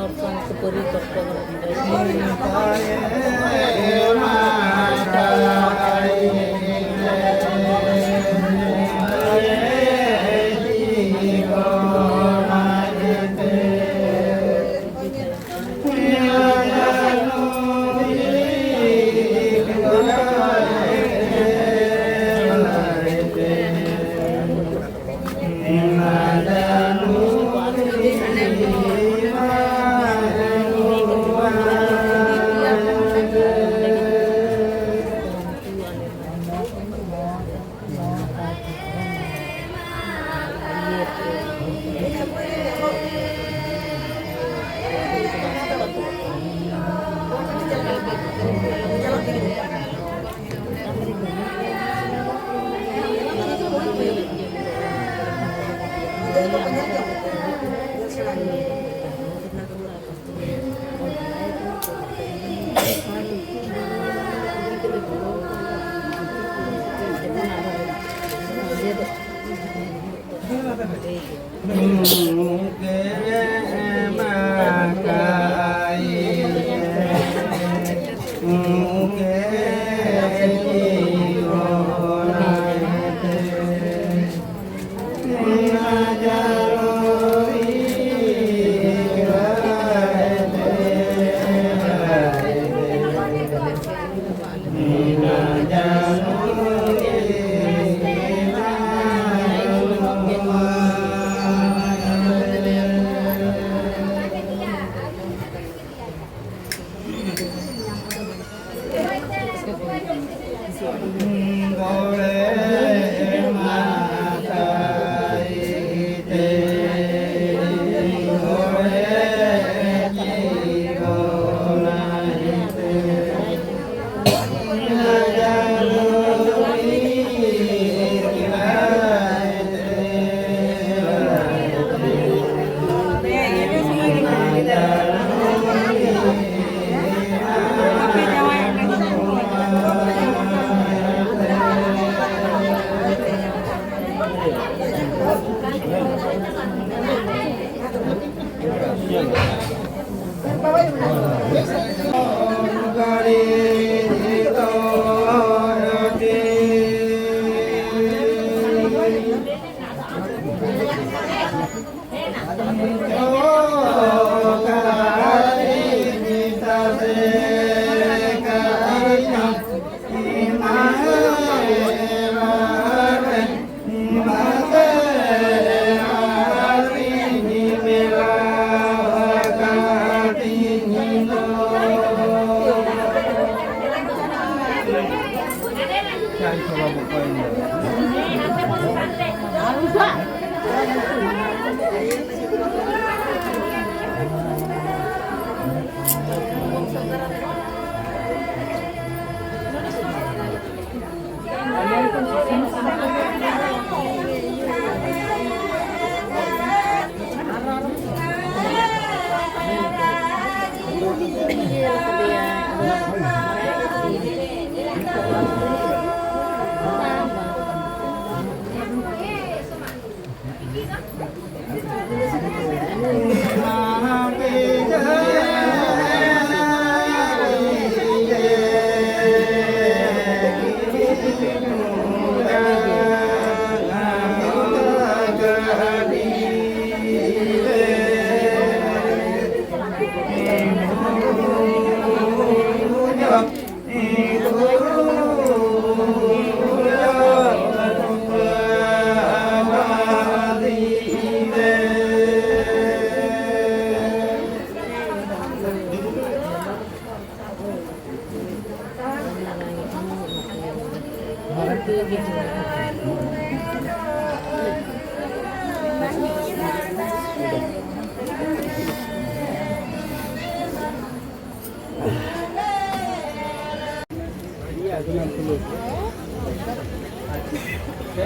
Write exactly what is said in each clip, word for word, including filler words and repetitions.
ᱦᱚᱲ ᱥᱟᱶ ᱠᱷᱟᱹᱯᱟᱹᱨᱤ ᱛᱚᱨᱠᱚ ᱫᱚ ᱱᱚᱰᱮ᱾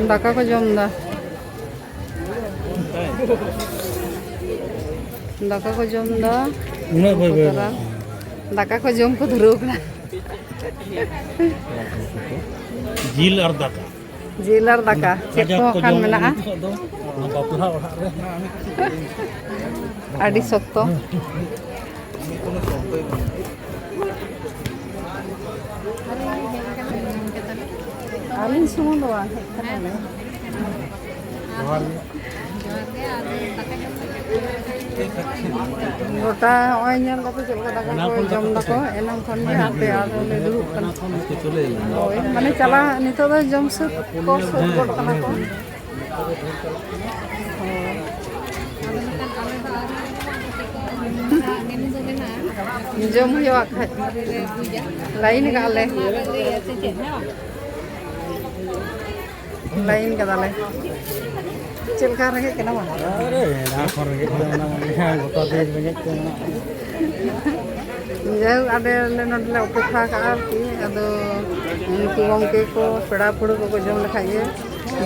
ᱫᱟᱠᱟ ᱠᱚ ᱡᱚᱢ ᱫᱟ᱾ ᱫᱟᱠᱟ ᱠᱚ ᱡᱚᱢ ᱫᱟ᱾ ᱩᱱᱟᱹᱜ ᱵᱟᱭ ᱵᱟᱭ ᱫᱟᱠᱟ ᱠᱚ ᱡᱚᱢ ᱠᱚ ᱫᱷᱩᱨᱟᱹᱣ ᱠᱟᱱᱟ᱾ ᱡᱤᱞ ᱟᱨ ᱫᱟᱠᱟ᱾ ᱡᱤᱞ ᱟᱨ ᱫᱟᱠᱟ᱾ ᱪᱮᱫ ᱠᱟᱡᱟᱠ ᱠᱚᱦᱚᱸ ᱠᱚ ᱠᱷᱟᱱ ᱡᱚᱢ ᱢᱮᱱᱟᱜᱼᱟ? ᱱᱤᱛᱚᱜ ᱫᱚ ᱵᱟᱯᱞᱟ ᱚᱲᱟᱜ ᱨᱮ᱾ ᱟᱹᱰᱤ ᱥᱚᱠᱛᱚ᱾ ᱟᱹᱞᱤᱧ ᱥᱩᱢᱩᱝ ᱫᱚ ᱵᱟᱝ, ᱦᱮᱡ ᱠᱟᱱᱟᱞᱮ᱾ ᱜᱚᱴᱟ ᱱᱚᱜᱼᱚᱭ ᱧᱮᱞ ᱫᱟᱯᱮ ᱪᱮᱫ ᱞᱮᱠᱟ ᱫᱟᱠᱟ ᱠᱚ ᱡᱚᱢ ᱫᱟᱠᱚ, ᱮᱱᱟᱝ ᱠᱷᱚᱱ ᱜᱮ ᱦᱟᱯᱮ ᱟᱫᱚ ᱞᱮ ᱫᱩᱲᱩᱵ ᱠᱟᱱᱟ᱾ ᱦᱳᱭ, ᱢᱟᱱᱮ ᱪᱟᱞᱟᱜ ᱱᱤᱛᱚᱜ ᱫᱚ ᱡᱚᱢ ᱥᱟᱹᱛ ᱠᱚ ᱥᱟᱹᱛ ᱜᱚᱫ ᱠᱟᱱᱟ ᱠᱚ᱾ ᱡᱚᱢ ᱦᱩᱭᱩᱜᱼᱟ ᱠᱷᱟᱡ᱾ ᱞᱟᱭᱤᱱ ᱠᱟᱜᱼᱟ ᱞᱮ᱾ ᱞᱟᱭᱤᱱ ᱠᱟᱫᱟᱞᱮ᱾ ᱪᱮᱫ ᱞᱮᱠᱟ ᱨᱮᱸᱜᱮᱡ ᱠᱟᱱᱟ ᱵᱟᱝ? ᱟᱨᱮ, ᱮᱱᱟᱝ ᱠᱷᱚᱱ ᱨᱮᱸᱜᱮᱡ ᱠᱟᱱᱟ, ᱚᱱᱟ ᱢᱟ ᱜᱚᱴᱟ ᱫᱤᱱ ᱨᱮᱸᱜᱮᱡ ᱛᱮ ᱢᱮᱱᱟᱜ ᱞᱮᱭᱟ᱾ ᱡᱟᱭᱦᱳᱠ, ᱟᱞᱮ ᱱᱚᱰᱮ ᱞᱮ ᱚᱯᱮᱠᱷᱟ ᱠᱟᱜᱼᱟ ᱟᱨᱠᱤ᱾ ᱟᱫᱚ ᱩᱱᱠᱩ ᱜᱚᱢᱠᱮ ᱠᱚ, ᱯᱮᱲᱟ ᱯᱟᱹᱲᱦᱟᱹ ᱠᱚᱠᱚ ᱡᱚᱢ ᱞᱮᱠᱷᱟᱡ ᱜᱮ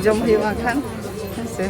ᱡᱚᱢ ᱦᱩᱭᱩᱜᱼᱟ ᱠᱷᱟᱱ, ᱦᱮᱸ ᱥᱮ᱾